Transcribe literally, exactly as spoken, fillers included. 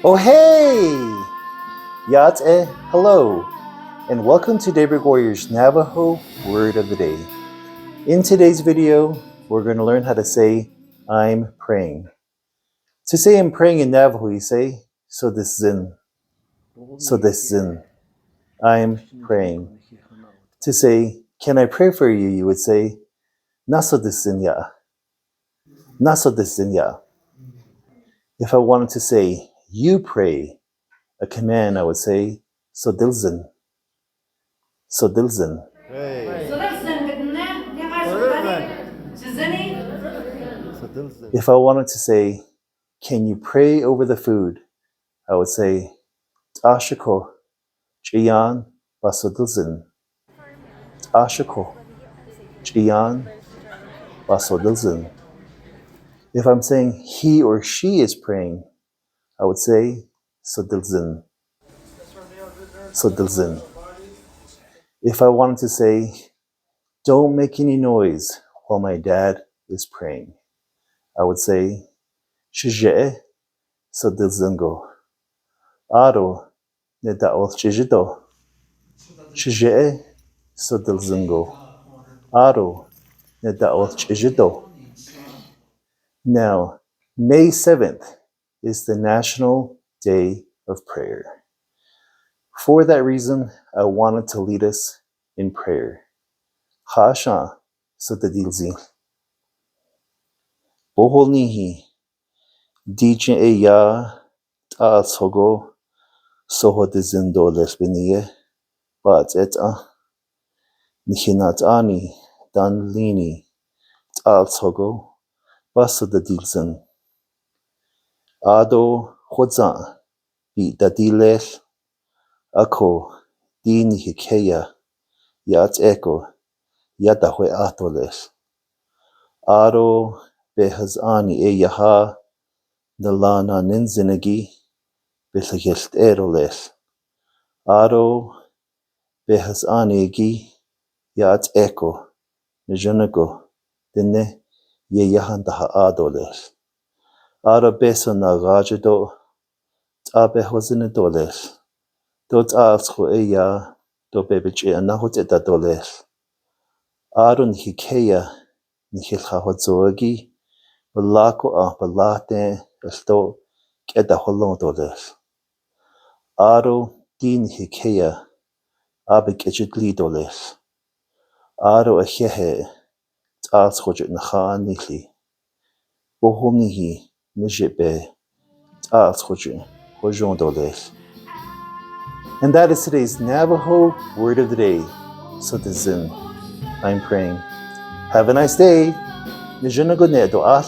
Oh, hey! Yat eh, hello, and welcome to Daybreak Warriors Navajo Word of the Day. In today's video, we're going to learn how to say, "I'm praying." To say "I'm praying" in Navajo, you say, "Sawdilsin." Sawdilsin. "I'm praying." To say, "Can I pray for you?" you would say, "Naa sawdilsin ïa." Naa sawdilsin ïa. If I wanted to say, "You pray," a command, I would say, "Sawdilsin." Sawdilsin. If I wanted to say, "Can you pray over the food?" I would say, "Tashiko, chiyan ba sawdilsin." Tashiko, chiyan ba sawdilsin. If I'm saying he or she is praying, I would say, "Sawdilsin." Sawdilsin. If I wanted to say, "Don't make any noise while my dad is praying," I would say, "Shije, sawdilsin ko. Aro, ne da ol chije do. Shije, sawdilsin ko. Aro, ne da ol chije do." Now, May seventh is the National Day of Prayer. For that reason, I wanted to lead us in prayer. Hasha sawdilsin. Bohol ni hi, di chin e ya, tal sogo, soho de zindo les benie, ba et a, ni hina tani, dan lini, tal sogo, ba sawdilsin. Ado, hoza, bi dadilel, ako, di ni hikeya, ya eko, ya da hwe ato lel. Aro, behaz ani e yaha, nalana nin zinagi, belhagel ero lel. Aro, behaz ani gi, ya eko, ne jonako, dene, ye yahan daha ado lel. Aro beso na gaje do, ta behozine do lel. Do ta alsko e ya, do bebech e ana hote da do lel. Aro ni hikeya, ni hilha hozo gi, belako a, belate, el do, ke da holong do lel. Aro di ni hikeya, a be ke chit li do lel. Aro a hehe, ta alsko chit na ha ni li. Bohom ni hi, ni je be, ta alsko chit, ho jong do lel. And that is today's Navajo word of the day. Sawdilsin, "I'm praying." Have a nice day. Ni jonako ne do al.